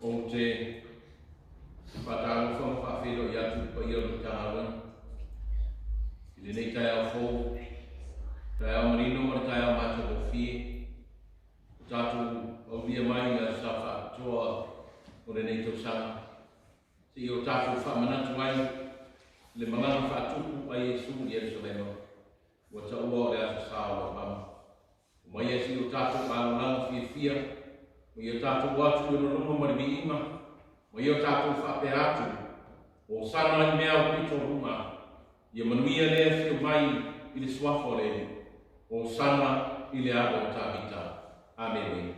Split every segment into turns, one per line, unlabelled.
Ou te faatalofa ma faafeiloai atu i le paia o le Matagaluega i lenei taeao fou, taeao manino ma le taeao matagofie. Ua tatou aulia mai i le Aso Sa faapitoa o lenei tausaga, seia o tatou faamanatu ai le malaga faatupu a Iesu i Ierusalema, ua taua o le Aso Sa o Laumaga. Omai e si o tatou alolaga fiafia, ma ia tatou o atu i ona luma ma le viiga, ma ia tatou faapea atu, Hosana i mea o pito o luga, ia manuia le afio mai i le suafa o le Alii, Hosana i le alo o Tavita. Amene.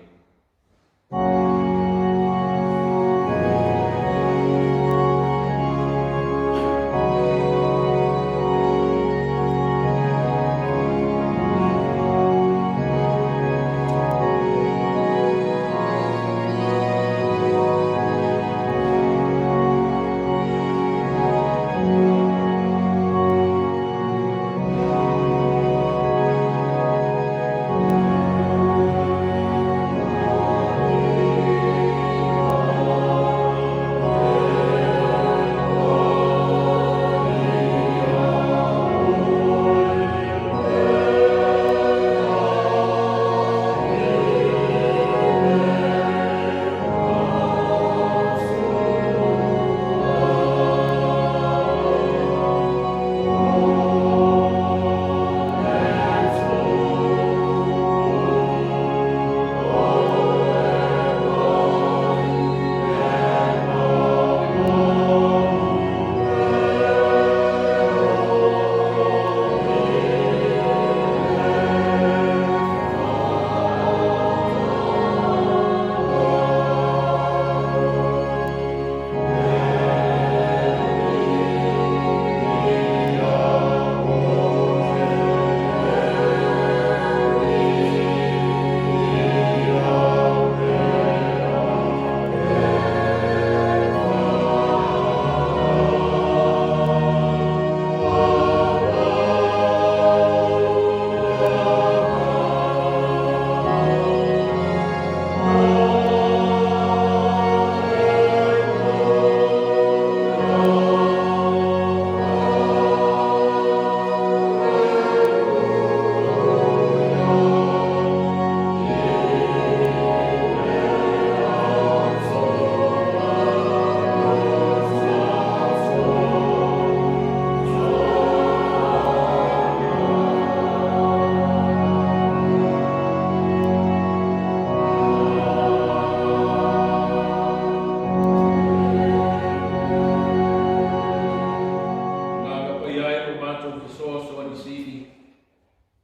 Agaga Paia e lo matou fesoasoani sili,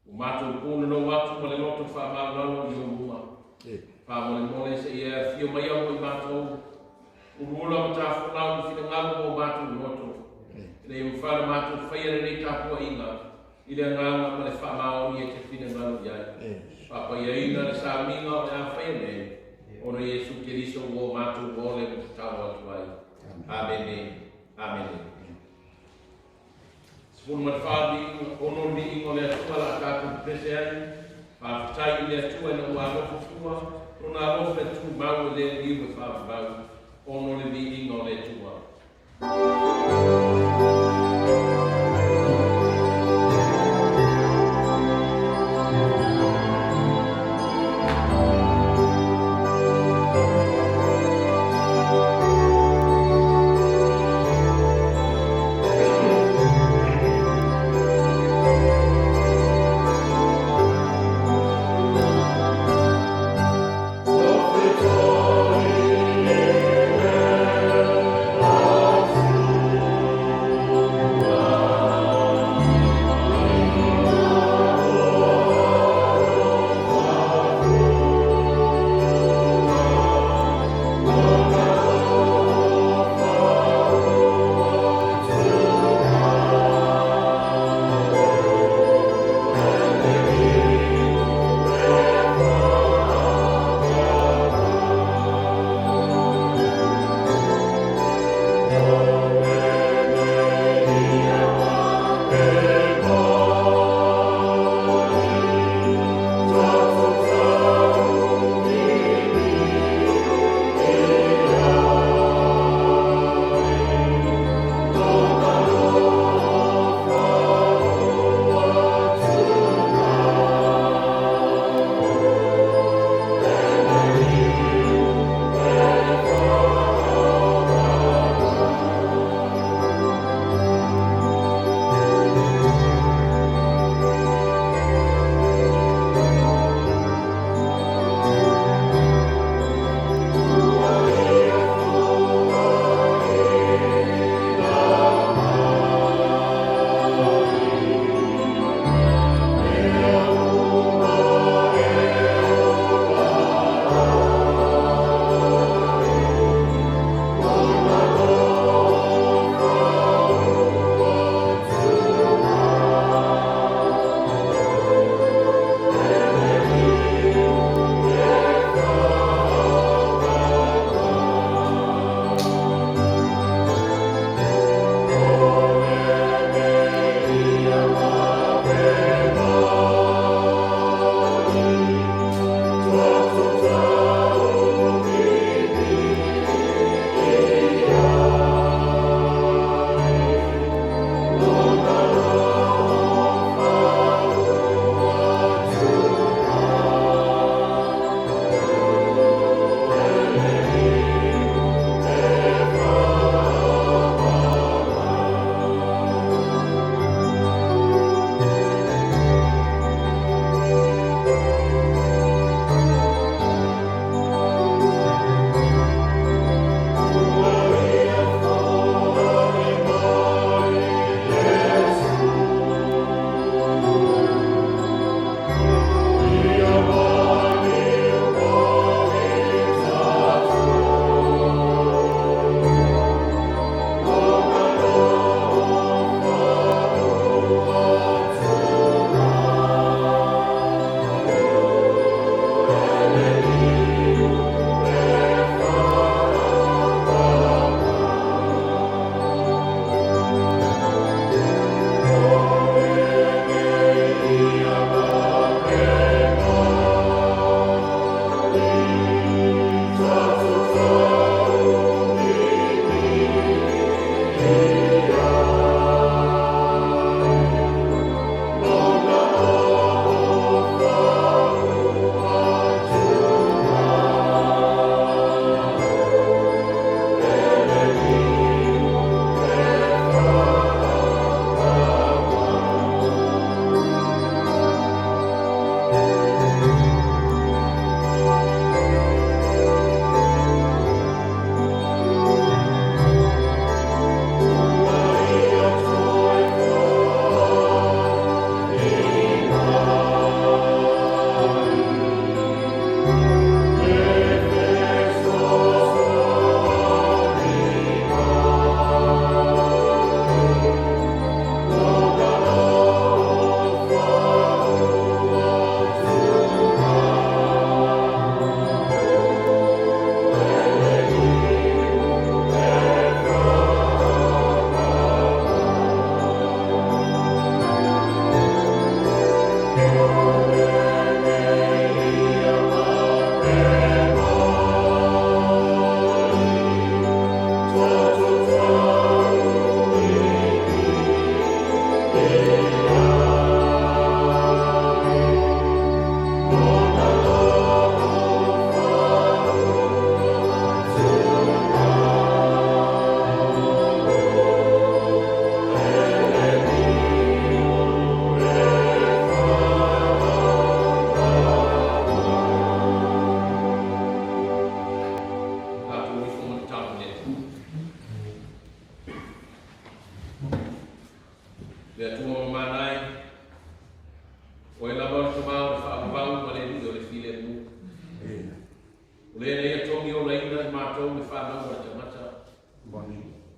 ua matou punonou atu ma le loto faamaualalo i ou luma. Faamolemole se i e afio mai au i matou, uluula ma tafolau i finagalo mo matou loto, ina ia mafai ona matou faia lenei tapuaiga i le agaga ma le faamaoni e te finagalo i ai. Faapaiaina le sauniga o le a faia nei, ona Iesu Keriso ua o matou ole ma tatalo atu ai. Amene. Amene. 14 viiga, ono le viiga o le Atua la a tatou pepese ai. Faafetai i le Atua ina ua alofa fua, lona alofa e tumau e le liu e faavavau, ono le viiga o le Atua. Oe lava o le Tama o le faavavau ma le Alii o le filemu. O le na Ia togiolaina i matou le fanau a le tagata.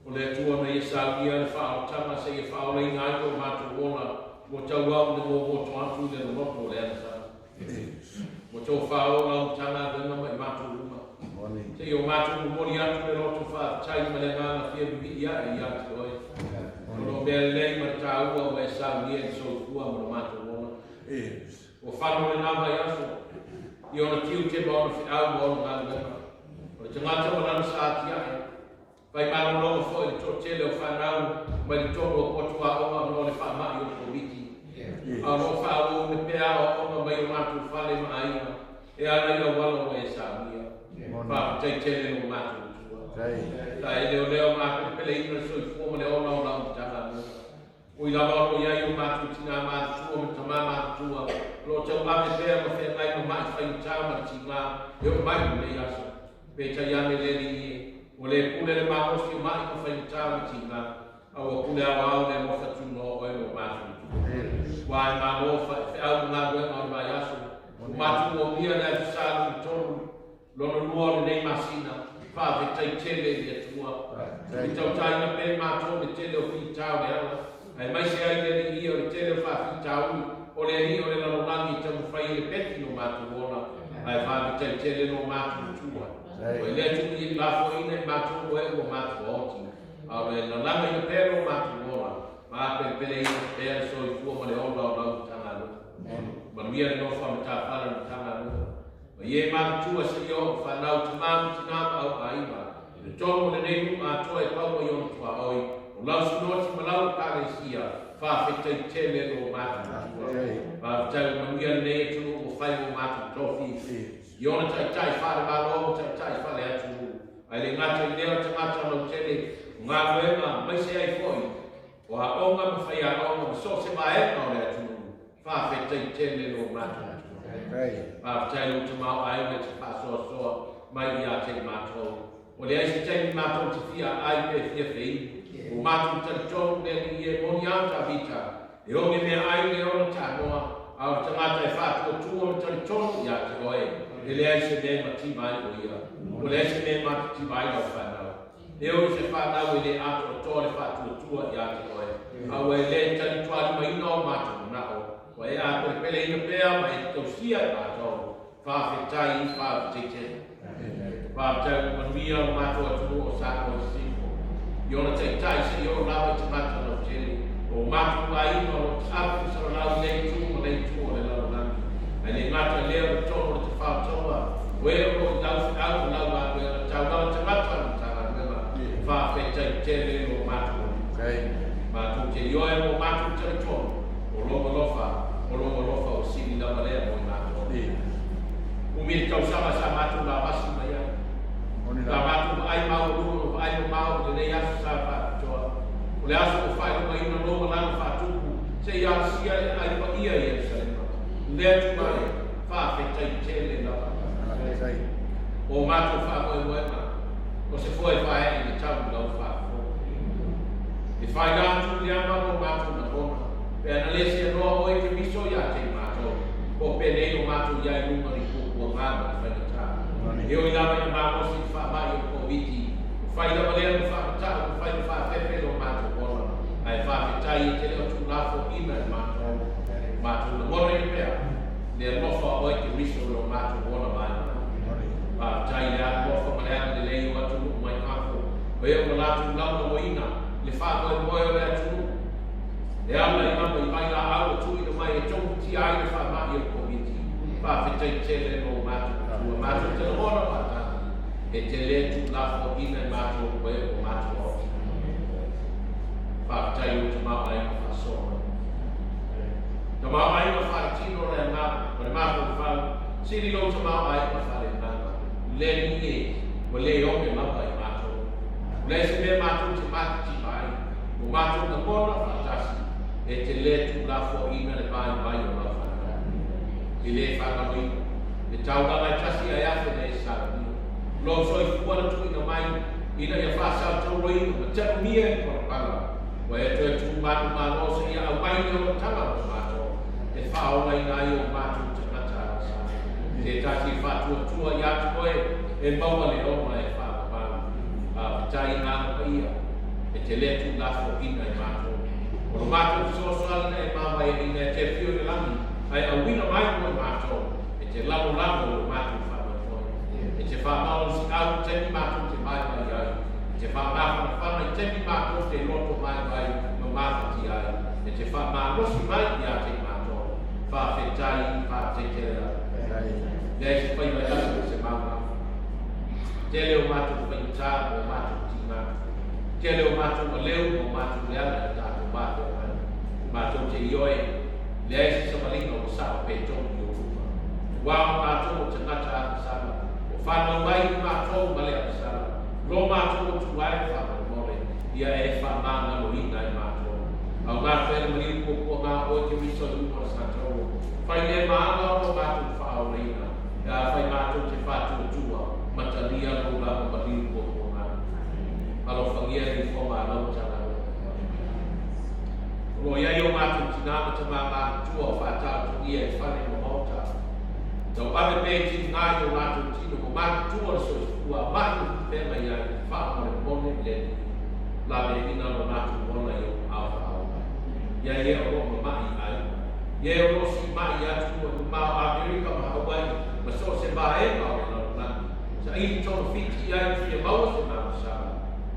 O le Atua na Ia saunia le faaolataga seia faaolaina ai lo matou ola, ua tauau ina gogoto atu i le loloto o le agasala. Ua tofao lau Matagaluega ma i matou uma, seia o matou momoli atu le loto faafetai ma le agaga fia vivii ae ia te Oe, ona o mea lelei ma le taua ua e saunia i le soifua ma lo matou ola. Ua fano lena vaiaso i ona tiute ma ona feau ma ona galuega. O le tagata ma lana sa atiae, fai malologa foi le toatele o fanau mai totonu o potu aoga ona o le faamai o le Koviti. A o lo o faaauauina pea aoaoga mai o latou fale ma aiga e ala i auala ua e saunia. Faafetai tele lo matou Atua. Sa e leoleo ma apelepeleina le soifua ma le ola o lau Matagaluega. Ui lava o lo o i ai o matou tinā matutua ma tamā matutua, o lo o tauave pea ma feagai ma ma'i faigata ma le tigā e oo mai i lenei aso. Peitai ane le Alii e, ua le pule le malosi o ma'i ma faigata ma tigā, a ua pule aoao le alofa tunoa o Oe lo matou Atua. Ua e malo faifeau ma galuega o le vaiaso, ua matou moomia le Aso Sa lona tolu, lona lua o lenei masina, faafetai tele i le Atua. I tautaina pea matou le tele o fita o le ala, aemaise ai le Alii o le tele o faafitauli o le alii o le lalolagi e taumafai e lepeti lo matou ola, ae faafetai tele lo matou Atua. Ua e le tuu i lafoaiina i matou oe ua matou aoti, a o le lalagaina pea lo matou ola, ma apelepeleina pea le soifua ma le ola o lau Matagaluega. Manuia le nofo a matafala le Matagaluega. Ma ie matutua seia oo fanau tamā ma tinā ma au aiga, i totonu o lenei nuu atoa e pau mai ona tuaoi, o lau sinoti ma lau Ekalesia, faafetai tele lo matou Atua. Faafetai ua manuia lenei atunuu ua fai mo matou tofi, i ona taitai faale-Malo ma taitai faale-atunuu, ae le gata i lea o tagata lautele, o galuega, aemaise ai foi o aoga ma faiaoga ma so o se vaega o le atunuu. Faafetai tele lo matou Atua. Faafetai lou tamaoaiga i te faasoasoa mai ia te i matou. Ua leai se taimi matou te fia aai pe fia feinu. Ua matou talitonu le Alii e moni a Tavita, e oge meaai le ona tanoa, a o le tagata e faatuatua ma talitonu ia te oe, e leai se mea e mativa ai o ia. Ua leai se mea e matitiva ai lau fanau. E ui se fanau e le atoatoa le faatuatua ia te oe, a ua e le talitualimaina o matou manao, ua e apelepeleina pea ma e tausia e matou. Faafetai, faafetai tele. Faafetai ua manuia lo matou atunuu o Samoa i Sisifo, i ona taitai seia oo lava i tagata lautele, o matou aiga o lo o taape ma salalau i lea itu ma lea itu o le lalolagi. Ae le gata i lea o totonu o le Tafao Taua, o e o lo o i lau feau ma lau galuega, taulaga tagata o le Matagaluega. Faafetai tele lo matou Alii. Matou te ioe mo matou talitonu, o lou alofa, o lou alofa ua sili lava lea mo i matou. Umi le tausaga sa matou lavasi mai ai. Sa matou vaai maualuga ma vaai mamao i lenei aso sa faapitoa. O le aso ua faailogaina lou agaga faatupu seia asia le aai paia i Ierusalema. Le Atua e, faafetai tele lava. O matou faamoemoega, o se foe vaeae i le tau i lau faafofoga. E faila atu i le ama lo matou lagona, pe ana le seanoa oe i te miso ia te i matou, po o penei o matou i ai luga i puapuaga ma le faigata. E ui lava ina malosi i le faamai o le Koviti, ua fai lava lea ma faamatau ma fai ma faafefe lo matou ola, ae faafetai e te le o tuulafoaiina i matou. O matou lagona ina pea, le alofa o oe te miso i lo matou ola vaivai. Faafetai i le alofa ma le agalelei o atunuu mai fafo, o e ua latou lagolagoina le faamoemoe o le atunuu e ala i lama i vailaau ua tuuina mai e togutia ai le faamai o le Koviti. Faafetai tele lo matou Atua, matou te lagona faatasi, e te le tuulafoaiina i matou o e ua matou aoaoina. Faafetai i lou tamaoaiga faasoa mai. Tamaoaiga faaletino le agaga ma le mafaufau, sili lou tamaoaiga faaleagaga. Le Alii e, ua le oge lava i matou. Ua leai se mea matou te matitiva ai, ua matou lagona faatasi, e te le tuulafoaiina le vaivai o lau fanau. E le faagaloina le taulaga e tasi ae afe na e saunia. Lou soifua na tuuina mai ina ia faasautaulaina ma taumia i le palapala, ua e toe tumanu malo seia aumai le olataga mo matou. E faaolaina ai o matou tagata agasala. Tētasi e faatuatua ia te oe e maua le ona e faamamalu. Faafetai Agaga Paia e te le tuulafoaina i matou. O lo matou fesoasoani na e mavaeaina e te afio i le lagi, ae auina mai mo i matou e te lagolago i lo matou faamoemoe. E te faamalosiau i taimi matou te vaivai ai, e te faamafanafana i taimi matou te loto vaivai ma mafatia ai, e te faamalosi mai ia te i matou. Faafetai, faafetai tele lava. Leai se faiva e asa ma se mauga. Tele o matou faigata ma o matou tiga. Tele o matou maleu ma o matou leaga i le tatou va feagai. Matou te ioe, leai se savaliga ua sao pe tonu i ou luma. Aua o matou o tagata agasala, ua fanau mai i matou ma le agasala, lo matou atu ai faamolemole, ia e faamagaloina i matou. Augā pea le maliu puapuaga o oe Keriso i luga o le satauro. Fai lea ma aga o lo matou faaolaina, pe afai matou te faatuatua ma talia lou lava maliu puapuaga. Alofagia le ifoga a lau Matagaluega. O lo o i ai o matou tinā ma tamā matutua o faataotogia i fale ma maota. Tauave pea i tiga i o latou tino ma matutua le soifua ma'i o feagai ai faamolemole le Alii. Laveaiina lo latou ola i ou aao faaola. Ia e o lo o mama'i i aiga. Ia e o lo o siimai i atunuu e mamao o Amerika ma Hawaii ma so o se vaega o le lalolagi. Saili togafiti i ai ma fia maua se malosala.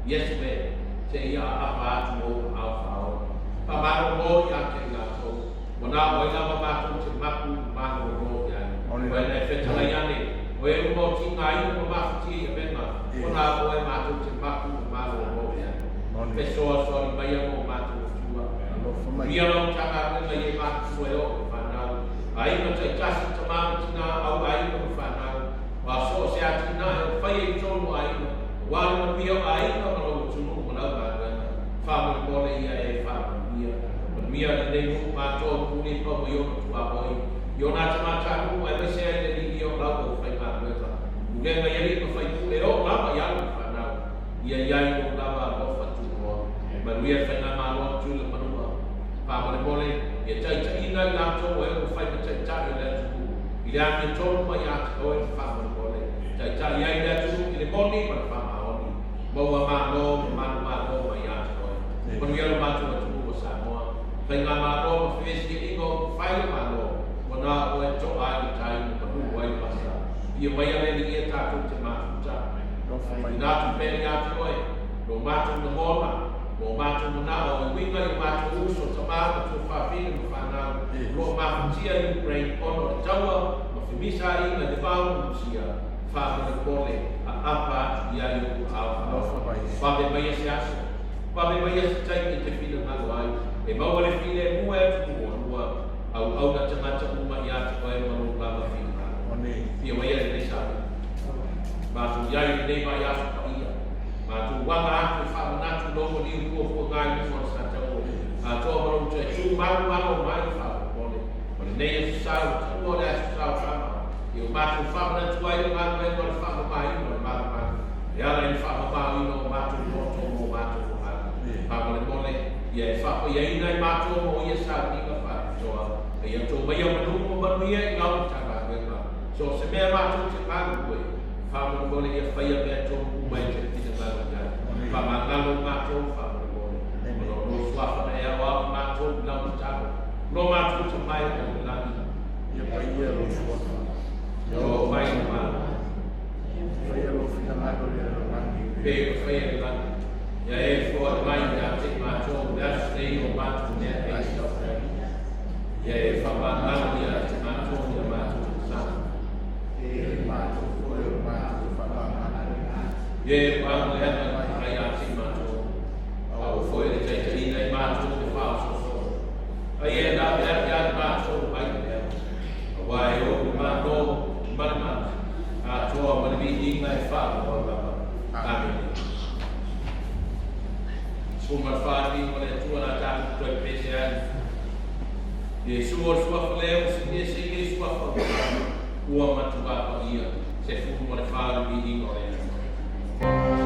Iesu e, seia aapa atu ou aao faaola. Faamalolo ia te i latou. Ua na o ai lava matou te mapu ma malolo i ai. Oe na e fetalai ane, o e uma o tigaina ma mafatia i avega, ua na o e matou te mapu ma malolo i ai. Fesoasoani maia mo matou Atua. Manuia lau Matagaluega ia e matutua e oo i fanau. Aiga taitasi, tamā ma tinā, au aiga ma fanau. Aua so o se atinae o faia i totonu o aiga, aua le manuia o aiga ma lou atunuu ma lau galuega. Faamolemole ia e faamanuia. Manuia lenei nuu atoa o Mulipauma i ona tuaoi, i ona tagatanuu aemaise ai le lilia o lau aufaigaluega. Pulega i alii ma faipule e oo lava i alo ma fanau. Ia i ai lou lava alofa tunoa. Manuia le faigamalo a Tutuila ma Manua. Faamolemole, ia taitaiina i latou o e ua fai ma taitai o le atunuu i le amiotonu ma ia te oe le faamolemole. Taitai ai le atunuu i le moni ma le faamaoni. Maua malo ma manumalo mai ia te oe. Manuia lo matou atunuu o Samoa. Faigamalo ma fevesiaiga o upufai o Malo, ua na o oe toa ai le tai ma malū ai le vasa. Afio maia le Alii e tatou te mafuta. Tuuina atu pea ia te oe lo matou lagona ma o matou manao e uiga i o matou uso, tamā ma tuafafine ma fanau o lo o mafutia i Ukraine ona o le taua ma femisaaiga i le va o Rusia. Faamolemole, aapa atu i ai ou aao faaola. Vave maia se aso, vave maia se taimi e te finagalo ai, e maua le filemu e atunuu o lua, auauna tagata uma ia te oe ma lou lava finagalo. Afio maia lenei sauni. Matou i ai i lenei vaiaso paia. Matou aga atu e faamanatu lou maliu puapuaga i luga o le satauro. Atoa ma lou toe tu malomalo mai faamolemole. O lenei aso Sa ua taua o le aso Sa o Tama, ia ua matou faamanatu ai le galuega o le faamamaina o le malumalu e ala i le faamamaina o matou loto ma o matou mamalu. Faamolemole, ia e faapaiaina i matou ma o ia sauniga faapitoa, a ia to maia manu ma manuia i lau Matagaluega. So o se mea matou te galulue, faamolemole ia faia mea tonu uma e te finagalo i ai. Faamagalo i matou faamolemole. Ona o lou suafa na e aoao i matou i lau tatalo. Lo matou Tama e o i le lagi.
Ia paia lou suafa.
Ia oo mai lou Malo.
Faia lou finagalo i le lalolagi.
Pei ona faia i le lagi. Ia e foai mai ia te i matou le aso nei o matou meaai taufai. Ia e faamagalo ia te matou ia matou tausaga.
E matou foi o matou faamagalo.
Ia e o aga leaga i ia te i matou. A ua foi le taitaiina i matou te faaosoosoga. A ia e laveai ia i matou ai le leaga. Aua e ou le Malo ma le mana, atoa ma le viiga e faaloaloa lava. Amene. 14 viiga o le Atua o le a tatou toe pese ai. Iesu o le suafa lea ua sinia se ia suafa ua tau, ua matuā paia, 14 le viiga o le Atua.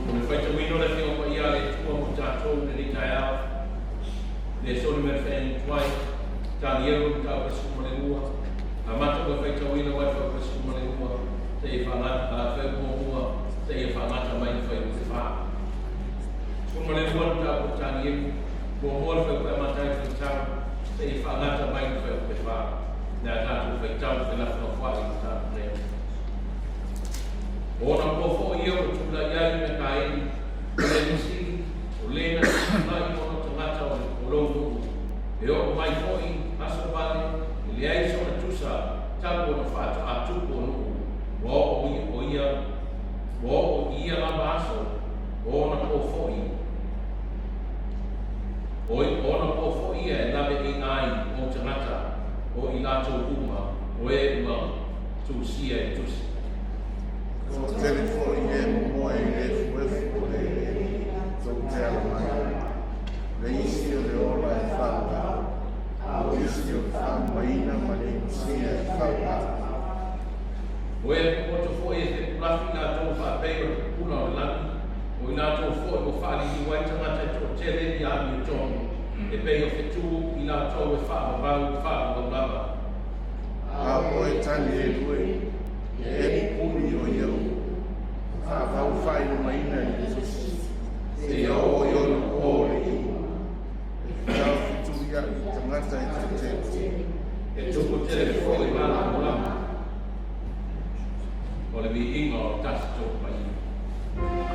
O le faitauina o le Afioga Paia a le Atua mo tatou i lenei taeao, le Aso numera 42, Tanielo mataupu 12, amata ua faitauina mai le fuaiupu 12 seia faagata, fuaiupu muamua seia faagata mai le fuaiupu 4. 12 mataupu o Tanielo, muamua le fuaiupu e amata ai le faitau seia faagata mai le fuaiupu 4. Le a tatou faitau felafolafoai i le mataupu lea. O ona po foi ia ua tulai ai Mekaeli, o le Alii Sili, o le na tulai ona tagata o lou nuu, e oo mai foi aso vale, e leai sona tusa talu ona faatoa tupu o nuu, ua oo o ia, ua oo i ia lava aso, o ona po foi, o ona po foi ia e laveaiina ai ou tagata, o i latou uma, o e ua tusia i le tusi.
Toatele foi e momoe i le efuefu o le eleele tou te ala mai ai. O le isi o le ola e faaola, a o isi o le faaumaina ma le inusia e faaola.
O e popoto foi e fepulafi i latou faapei o le pupula o le lagi, o i latou foi ua faaliliu ai tagata e toatele i amiotonu, e pei o fetu i latou e faavavau faavavau lava.
A o oe Tanielu e, e e pupuni o ia upu, faavau faailomaina i le tusi, seia oo i ona po o le iuga, e fetaofetuia'i i tagata e toatele.
E tupu tele foi ma lagolago o le viiga o le Tasi Tolu Paia.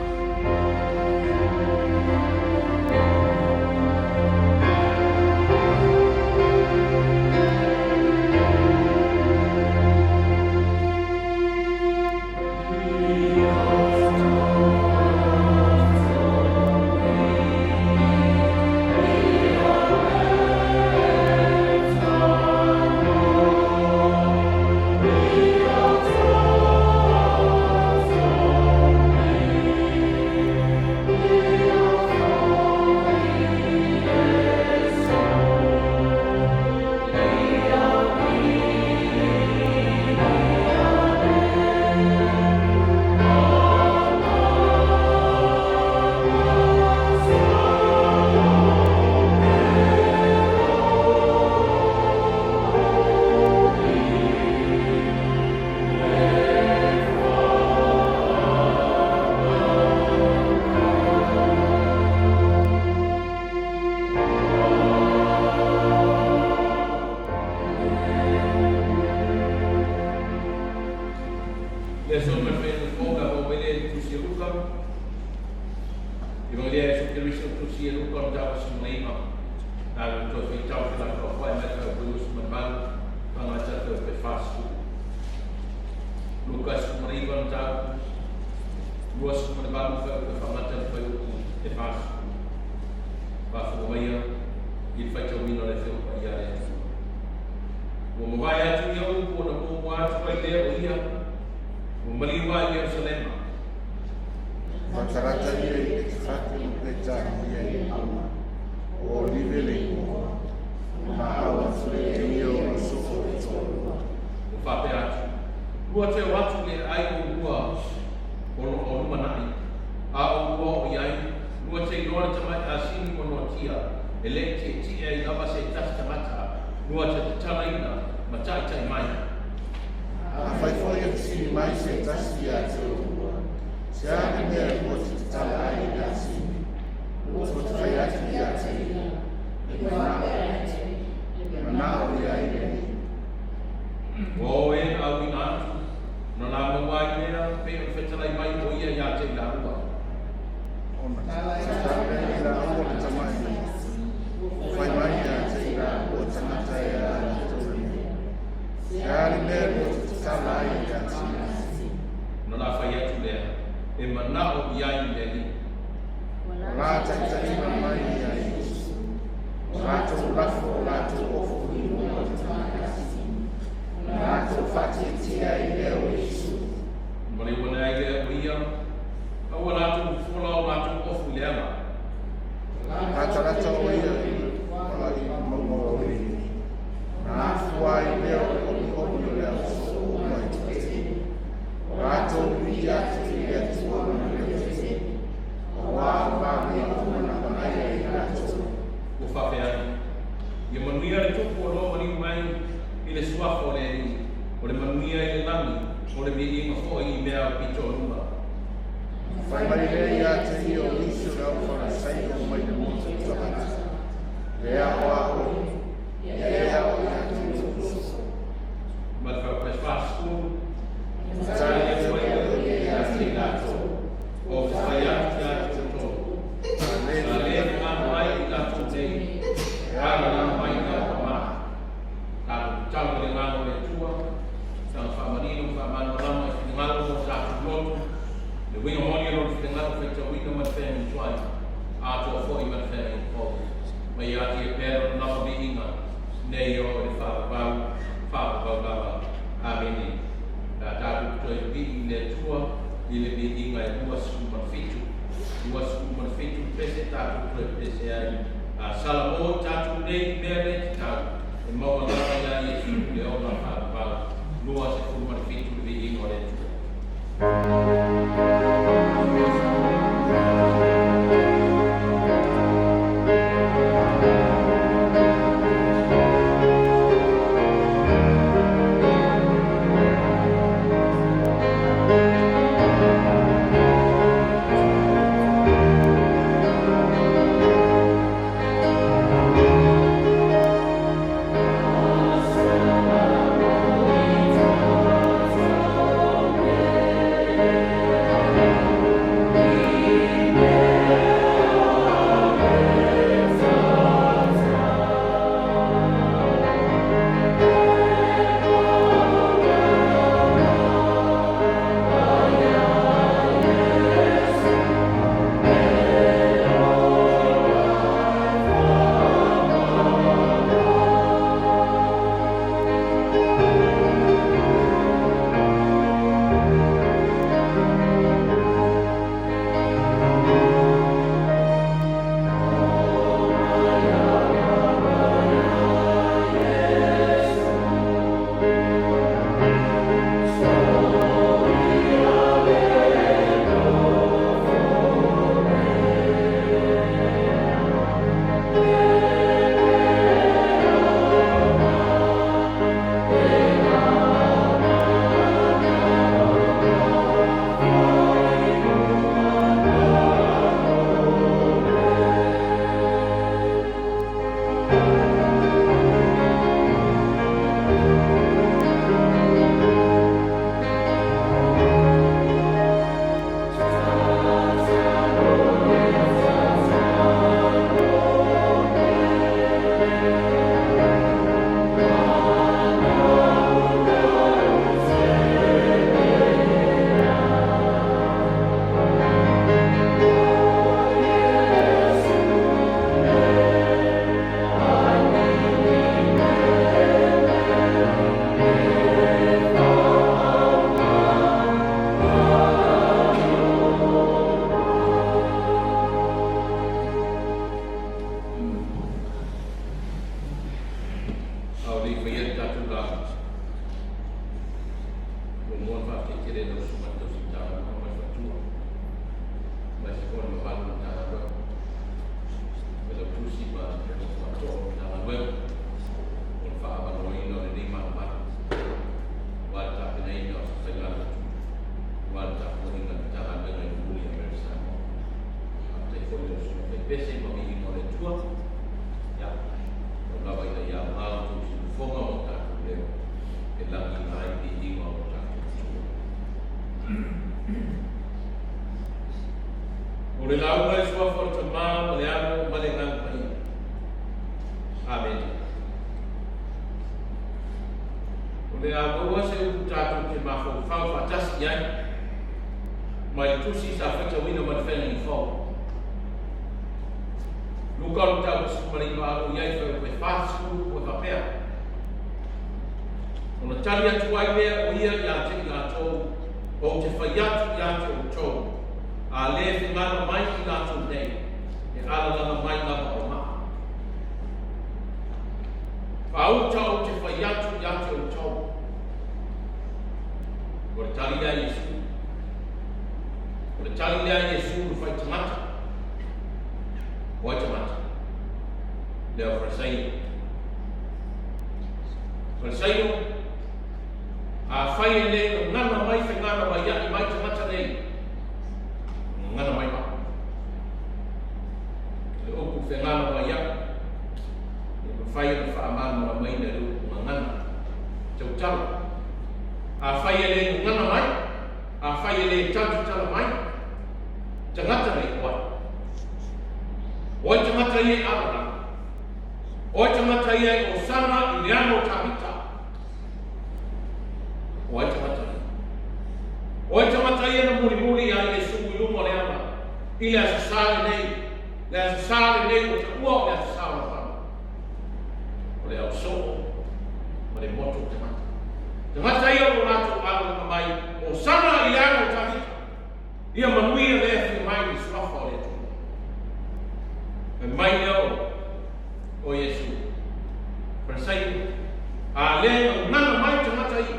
Le Aso ma le Faiga Fou la vau mai lea i le Tusi a Luka. Evangelia a Iesu Keriso Tusi a Luka o le Mataupu 19. Na le toe faitau felafolafoai mai le Fuaiupu 28 faagata le Fuaiupu 40. Luka 19 Mataupu 28 Fuaiupu faagata le Fuaiupu 40. Faafofoga maia i le faitauina o le Afioga Paia a le Atua. Ua mavae atu ia upu ona muamua atu ai lea o ia, ua maliu ai i Ierusalema.
Latalata ia i Petefake ma Petania i le mauga o Olive le igoa, ona ao atu lea e ia ona soo e toalua.
Ua faapea atu, Lua te o atu le ai oulua o o lumanai, a oulua o i ai, lua te iloa le tamai asini ua noatia, e le i tietie ai lava se tasi tagata, lua te tatalaina ma taitai mai.
Afai foi e fesili mai se tasi ia te oulua, Se a le mea lua te tatala ai i le asini? Ua te fai atu ia te ia, E manao i ai le Alii.
Ua o e na auina atu, ona la maua ai lea, pei o le fetalai mai o ia ia te i lalua.
Ona tatala ai laua le tamai ua fai mai ia te i lalua tagata e a latou lima, Se a le mea lua te tatala ai i le asini?
Ona la fai atu lea, E manao i ai le Alii.
O la taitaiga mai ia Iesu, o latou lafo o latou ofo i luga o le tamai asini, ona latou faatietie ai lea o Iesu.
Ma le uana ai lea o ia, a ua latou fola o latou ofu i le ala.
Latalata o ia i le mauga o Olivi, ona afua ai lea o le omiomi o le ausoo.
mea i le lagi, o le viiga foi i mea aupito o luga.
Fai mai lea ia te ia o nisi o le au Farisaio mai le motu tagata. E aoao e, e ao ia te outou.
Ma le faapai 40.
Tali
Tali
atu
atu
ai
ai
o
o
ia
ia
ia
ia
te
te
latou.
latou, o te fai atu ia te outou,
A le
a lē
fegano
fegano
mai
mai
i
i
latou
latou
nei,
nei,
e
e
alalaga
alalaga
mai
mai
lava
lava ma. Tatou tatalo i le agaga o le Atua, saga faamanino ma faamalamalama i finagalo ma o tatou loto, le uiga moni o Lona finagalo faitauina ma le feagaiga tuai, atoa foi ma le feagaiga fou. Mai ia te ia pea Lona lava viiga, nei oo i le faavavau, faavavau lava. Amene. Pe a tatou toe pipii i le Atua i le viiga e 27, 27 le pese tatou toe pese ai. A salamo i tatou nei i mea le tatau, e maua lava iā Iesu le ola faavavau, 27 le viiga o le Atua. A o le i faia le tatou lauga, muamua ona faafetai tele i lau Susuga i le Tausi Matagaluega ma le Faletua, aemaise foi o le mamalu o le Matagaluega, Failautusi ma le Faatoa o le Matagaluega mo le faaavanoaina o lenei manumanu aua le tapenaina o se faiga lotu aua le tapuaiga a le Matagaluega i Numuli a Amerika Samoa. Faafetai foi i lau Susuga Faipese ma viiga o le Atua. Ia, tau lava ina ia aoga outou siufofoga ma o tatou leo e lagiina ai viiga o lo tatou Atua. O le lauga i le suafa o le Tamā ma le Alo ma le Agaga Paia. Amene. O le a maua se upu tatou te mafaufau faatasi i ai mai le tusi sa faitauina ma le feagaiga fou. Luka o le mataupu 19 alo i ai fuaiupu e 40 upu e faapea. Ona tali atu ai lea o ia ia te i latou, ou te fai atu ia te outou, a lē fegano mai i latou nei, e alalaga mai lava o maa. Faauta ou te fai atu ia te outou. O le tali lea a Iesu. O le tali lea a Iesu le fai tagata. O ai tagata? Le au Farisaio. Farisaio, a Afai e le gagana mai fegana vaiaʻi mai tagata nei, gagana mai ma. O le upu fegana vaiaʻi, e mafai ona faamalamalamaina i le upu gagana, tautala. Afai e le gagana mai, afai e le tautatala mai, tagata nei o ai? O ai tagata ia e alala? O ai tagata ia e osana i le ano o Tavita? O ai tagata ia? O ai tagata ia na mulimuli iā Iesu i luga o le ala i le Aso Sa lenei, le Aso Sa lenei ua taua o le Aso Sa o Lafana? O le ausoo ma le moto o tagata. Tagata ia o lo latou alalaga mai, Osana i le ano o Tavita! Ia manuia le afio mai i le suafa o le Atua. Fai mai lea o Iesu, Farisaio, a le gagana mai tagata ia,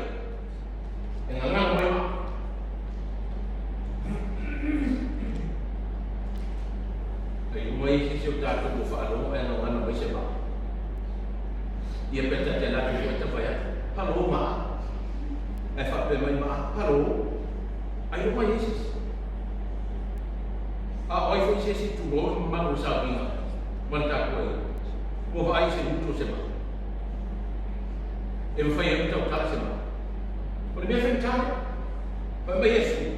e gagana mai au. Ai uma i se o tātou ua faalogo e gagana mai se maa. Ia pe ta te latu koe ta whai atu. Halo maa. Ai whape mai maa. Halo. Ai o mai e se isi. A o ai foi se isi tulou le mamalu o le sauniga ma le tapuaiga, ua vaai i se gutu o se maa. E mafai ai ona tautala se maa. O le mea faigata lea. Fai mai Iesu,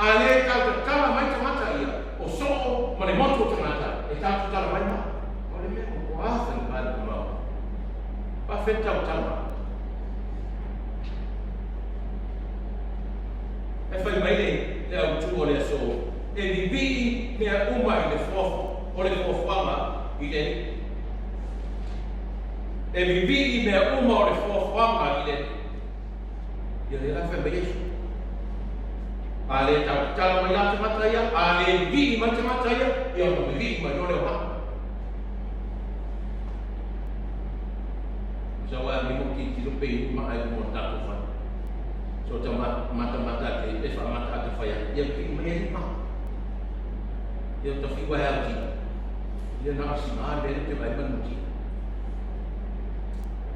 A lē tau tatala mai tagata ia, o soo ma le motu o tagata, e tau tatala mai maa. O le mea ua faigata le mamao. Faafetai tautala maa. E fai mai le autu o le aso, e vivii mea uma i le o le foafoaga i le Alii. E vivii mea uma o le foafoaga i le Alii. Ia lea la fai mai Iesu. A le tautatala mai la tagata ia, a le vivii mai tagata ia, ia ona vivii mai loa lea o maa. Sau ai mo ki tiro pe i maa i mo tatou fai. So ta matamata ake e whaamata ake whai ake. Ia ki mai e ma. Ia ta whiwa hea ti. Ia na asi ma le te vai manu ti.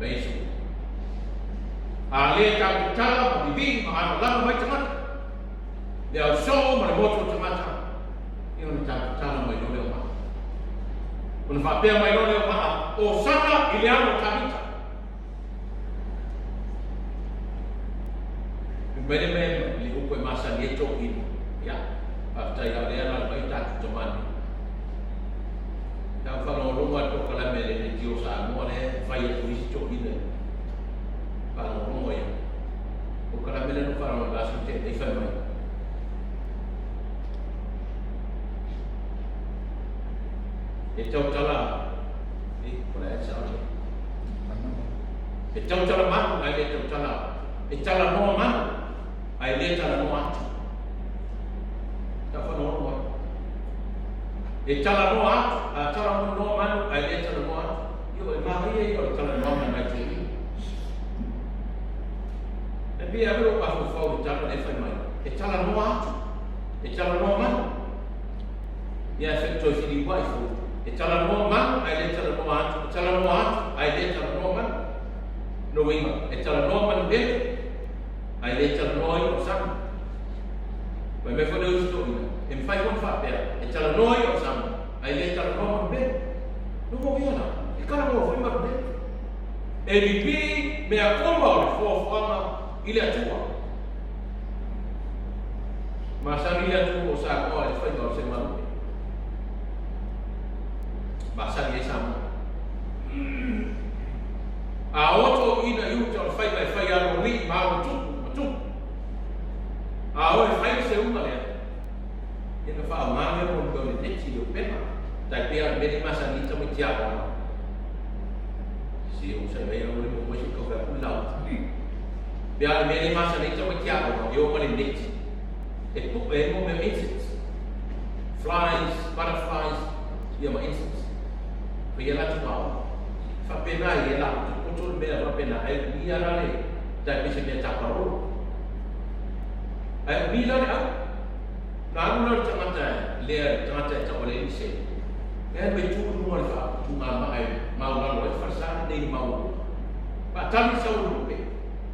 Mai su. A le ta tala ma vivi ma ana lama mai tangata. Le au so ma le motu o tangata. Ia ona ta tala mai lo leo maa. Ona whaapea mai lo leo maa. O sana i le ano Tavita. Mai le mea le upu e masani ai toeaina. Ia, faafetai a o lea la mai tatou tamani. Sa ou faalogologo lava i le polokalame a le Leitio Samoa lea e fai atu isi toeaina i faalogologo ia. Polokalame lea na ou faalogologo i le vaiaso na tea nei fai mai. E tautala, e, o le a e sao lea. E tautala manu ae le tautala, e talanoa manu ae le talanoa atu. Tauwhanoano ai. E talanoa atu, a talanoa manu ae le talanoa atu. Io e manaia ia o le talanoaga nai toeaiina. E pei ave lou mafaufau i le tala lea e fai mai, e talanoa atu, e talanoa manu. Ia e toe filiuai foi, e talanoa manu ae le talanoa atu, e talanoa atu ae le talanoa manu. Lona uiga, e talanoa manu lele ae le talanoa ia o sama. Fai mai foi le usi toeaina, e mafai foi ona faapea, e talanoa ia o sama ae le talanoa manu lele. Lona uiga la, e talanoa foi manu lele. E lipii mea uma o le foafoaga i le Atua. Masani le atunuu o Samoa i le faiga o se malupe. Masani ai Samoa. A o toeaiina i uta o le faiga e fai aloalii ma alotupu ma tupu. A o e fai le seuga lea, ia na faaaoga lea mo le mea o le neti le upega. Tai pei lava o le mea lea e masani ai tamaiti aoga. Se o sa i ai au le mo mai se kau fai atu le lauga. Pei lava o le mea lea e masani ai tamaiti aoga, e o ma le neti. E puʻe ai mo mea o insects, flies, butterflies, ia ma insects. Fai ia latou aoga. Faapena ia la poto le mea faapena ai umia la le tai pei se mea taparolo. Ai umi la le au. Na alu la le tagata lea le tagata e tau o le Elise. Lea mai tu i luga o le faaputuga maa e maulalo ai le falesa lenei i le maualuga. Faatali sau lupe.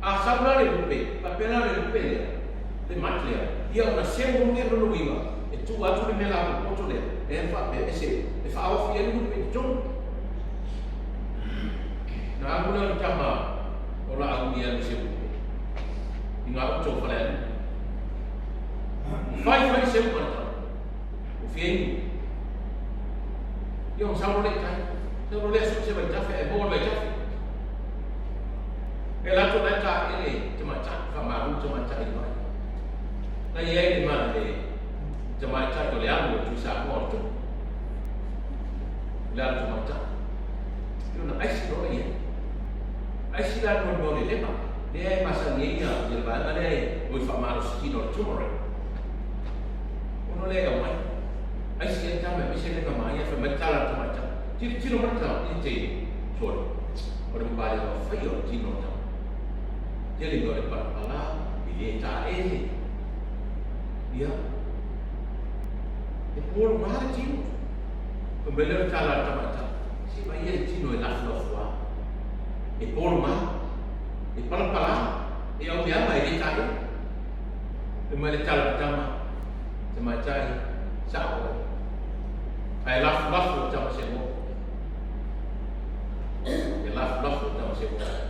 A sau la le lupe, faapea la le lupe lea, le mat lea, ia ona seu loa lea lona uiga, e tuu atu le mea lapopoto lea, e faapea e seu, e faaofi ai le lupe i totonu. Na alu lea o le tama o Laauli e alu e seu lupe i gauta o Falealili. Fai fai le seu ma le tama, ua fia inu. Ia ona sau loa lea i tai, sau loa lea sue se vaitafe ae maua le vaitafe. E alu atu o la e taele tamaitai, faamalu tamaitai i le vai. Na i ai le le tamaitai o le alu o Tuisamoa o le tupu. Le alu tamaitai. Ia ona aisi loa lea i ai. Aisi la le mea o le lema. Lea e masani ai ia le vaega lea e o i faamalositino o le turmeric. Ono lea e aumai. Aisi ai tama e mese lema ma ia fai mai le tala a le tamaitai. Tilotilo mai le tama i te sole. O le mapale o fai o le tino o le tama. Tele mea o le palapala, e le taele. Ia. E polo ma le tino. Fai mai lea o le tala a le tamaitai. Se mai ia le tino e lafulafu lava. E polo ma, e palapala, e aumeama e le taele. Fai mai le tala a le tama, tamaitai, sao oe. Ae lafulafu le tama semoa. E lafulafu le tama semoa.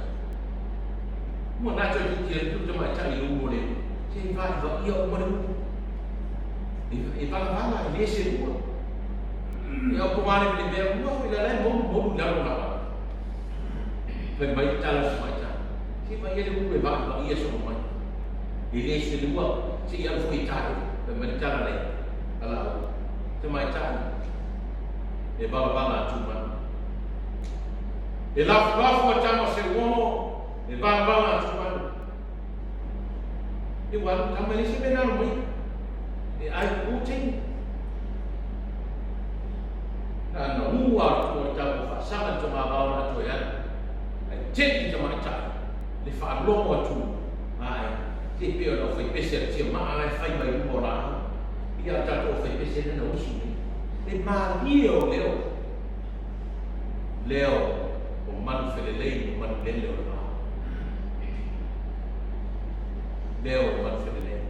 Ua na toe titi atu le tamaitai i le ulu o le se i vaivai ia uma le ulu. E valavala, e le selua. E au po le mea ua foi la e molu molu i lalo la. Fai mai le tala a le tamaitai. Se vai ia le ulu e vaivai ia solo mai. E le selua, se i alu foi i tae. Fai mai le tala le ala au. Tamaitai, e valavala atu mai. E lafulafu a tama seuono, e valavala atu mai. E ua alu tama e le se mea na alu mai. E ai ku teine. Na na ua atu o le tama faasaga le togavao na toe alu. Ai tele tamaitai le faalogo atu ai te pe o le aufaipese a le tiamaa la e fai mai luma o laau. Ia o tatou aufaipese lea na usu nei. Le malie o leo. Leo o manu felelei ma manu lele o le vao. Leo o manu felelei.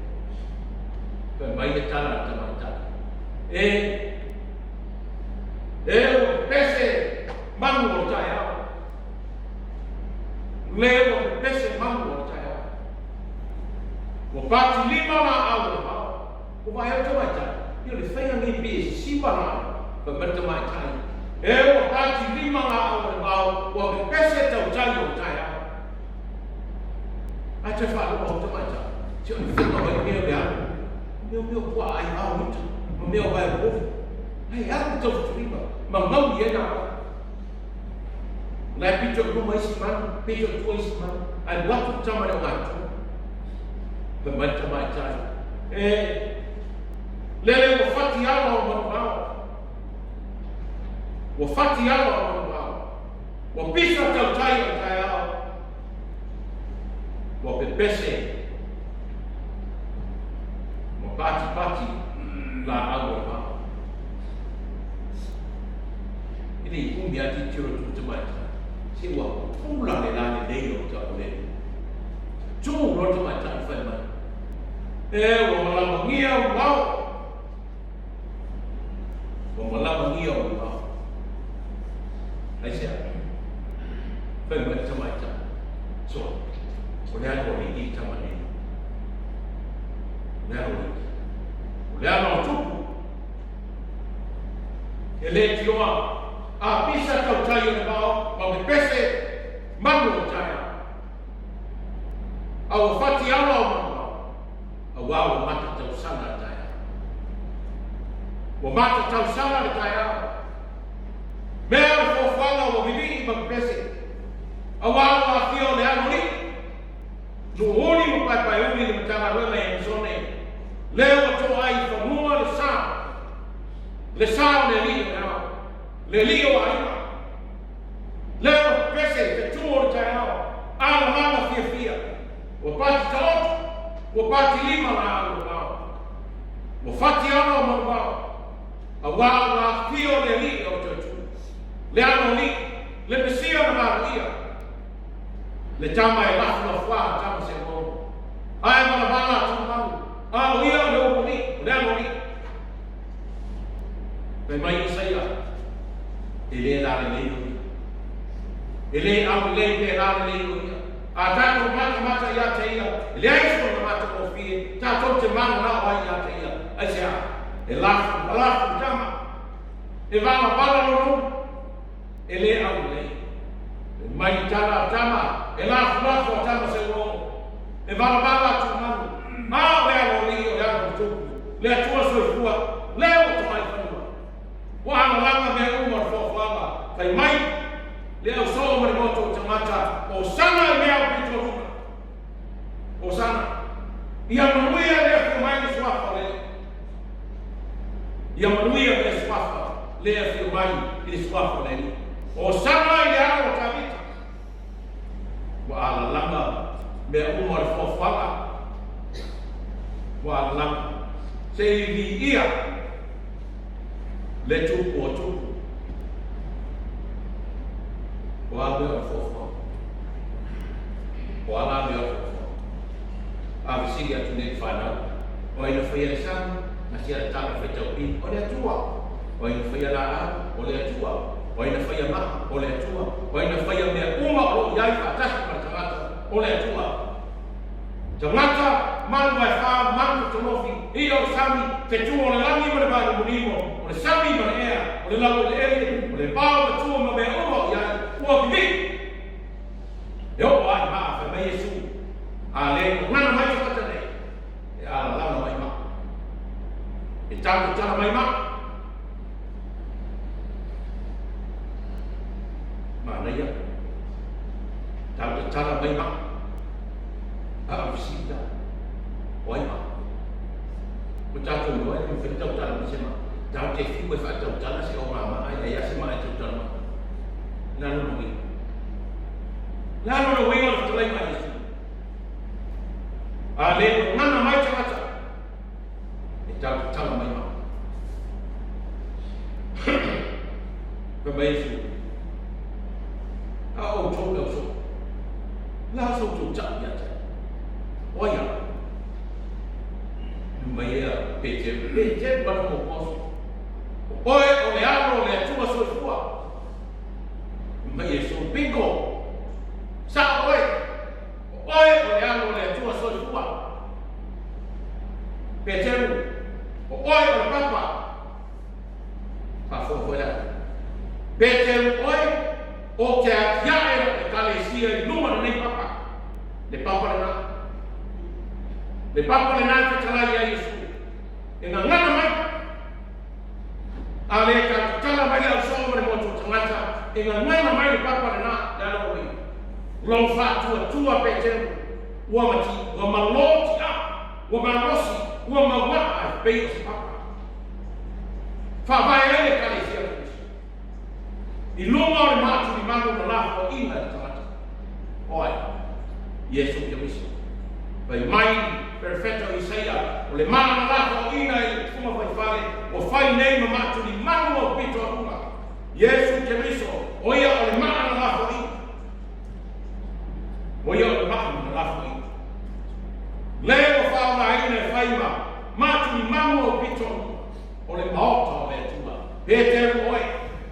Fai mai le tala a le tamaitai. E, e ua pepese manu o le taeao. Le ua pepese manu o le taeao. Ua pati lima laau o le vao. Ua vaai atu tamaitai, ia o le faiga lenei pei e sisiva laau. Fai mai le tamaitai, E ua pati lima laau o le vao, ua pepese tautai o le taeao. Ae toe faalogo atu tamaitai, se o le faiga mai mea o le alu, mea o mea o puaa ai vao i uta, ma mea o vae o povi. Ae alu le taufetulima, ma gauli ai laau. O la e pito i luma isi manu, pito i tua isi manu, ae alu atu le tama i le ogatotonu. Fai mai le tamaitai, E, lele ua fati ala o manuvao. Ua fati ala o manuvao. Ua pisa tautai o le taeao. Ua pepese ma patipati laau o le vao. E le i umi lava tilotilo atu le tamaitai, se ua pula le lalelei o le taulele. Tu loa le tamaitai fai mai, E, ua malamagia ou ao. Ua malamagia ou ao. Aisea? Fai mai le tamaitai, Sole, o le ala o alii le tama nei. O le ala o alii. O le ala o tupu. E le tioa a pisa tautai o le vao ma pepese manu o taeao. A ua fati ala o manu ao, auā ua mata tausala le taeao. Ua mata tausala le taeao. Mea o le foafoaga ua vilii ma pepese, auā ua afio o le alo alii. Nuuuli ma paepaeuli le Matagaluega i Anisone, lea ua toa ai i fanua le sa, le sa o le alii o le ao, le alii o aiga. Lea ua pepese i fetu o le taeao, alalaga fiafia, ua pati taoto, ua pati lima laau o vao, ua fati ala o manuvao, auā ua afifio le alii o le Toetū, le alo alii, le Mesia na valoia. Le tama e lafulafuā tama seuono. Ae valavala tumau, a o ia o le ulualii, o le aloalii. Fai mai Isaia, E le lalelei o ia. E le aulelei pe lalelei o ia. A tatou matamata ia te ia, e leai sona matagofie, tatou te mananao ai ia te ia. Aisea? E lafu, lafu tama. E valavala lona ulu. E le aulelei. E mai i tala a tama, e lafulafu a tama seuono. E valavala a tumanu. A o le aloalii o le alo o le tupu, le Atua soifua, lea ua tomai fanua. Ua alalaga mea uma o le foafoaga, fai mai le ausoo ma le motu o tagata, Hosana i mea o pito luma. Hosana. Ia manuia le afio mai le suafa o le Alii. Ia manuia le suafa le afio mai i le suafa o le Alii. Hosana i le alo o Tavita. Ua alalaga mea uma o le foafoaga. Ua alalaga. Se i viia le tupu o tupu. O a mea o le foafoaga? O a la mea o le foafoaga? A fesili atu nei i fanau, o ai na faia le sami, na sia le tala faitau pili, o le Atua. O ai na faia laau, o le Atua. O ai na faia maa, o le Atua. O ai na faia mea uma o lo o i ai faatasi ma le tagata, o le Atua. Tagata, manu ae fa, manu tolofi, ia o le sami, te tu o le lagi ma le vaalimonimo, o le sami ma le ea, o le laueleele, o le vao ma tua ma mea uma o i ai, ua vivii. E oo lava i maa, fai mai Iesu, A le gagana mai tagata nei, e alalala mai maa. E talatala mai maa. Manaia. Talatala mai maa. A o le fesili la, o ai maa? Ua tatou iloa e le mafai ona tautala mai se maa. Tatou te fiu e faatautala se ogamaa e leai lava se maa e tautala mai. O le a lona uiga? O le a lona uiga o le fetalaiga a Iesu? A le gagana mai tagata, e tautatala mai maa. Fai mai Iesu, A o outou le ausoo, o le a so outou tau ia te au? O ai au? Fai mai ia Peteru, Peteru ma lona apostle, O oe o le Alo o le Atua soifua. Fai mai Iesu, Bingo! Sao oe! O oe o le Alo o le Atua soifua. Peteru, o oe o le Papa. Faafofoga foi la. Peteru oe, o te atiae o Ekalesia i luma lenei papa. Le papa lena. Le papa lena e fetalai ia Iesu. E gagana mai. A le ka tatala mai le ausoo ma le motu o tagata, e gagana mai le papa lena, le alo o ia. Lou faatuatua Peteru, ua mati, ua malō ti'a, ua malosi, ua maua'a e pei o se papa. Faavae ai le Ekalesia o Keriso i luga o le maatulimalu na lafoaiina e le tagata, o ai? Iesu Keriso. Fai mai Perofeta o Isaia, o le maa na lafoaiina i le tufuga faifale, ua fai nei ma maatulimalu au pito a luga. Iesu Keriso, o ia o le maa na lafoaiina. O ia o le maa na lafoaiina. Le ua faaaogaina e fai ma maatulimalu au pito a luga. O le Maota o le Atua. Peteru oe,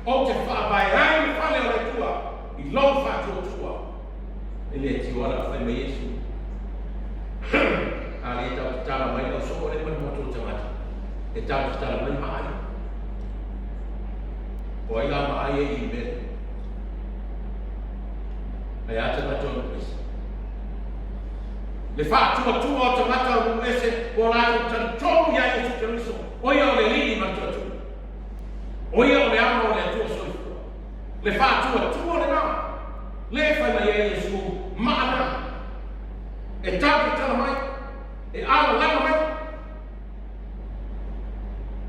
ou te faavae ai le fale o le Atua i lou faatuatua. E le tio ala fai mai Iesu. A le tau tatala mai le ausoo le ma le motu o tagata. E tau tatala mai ma ai. O ai la ma ai e i mele. Ai a tagata o Luisi. Le faatuatua o tagata o nuu ese ua latou talitonu iā Iesu Keriso, o ia o le Alii ma le Tuatua. O ia o le Alo o le Atua soifua. Le faatuatua lena, le fai mai ai Iesu, Maana, e tau ke tala mai, e alalaga mai.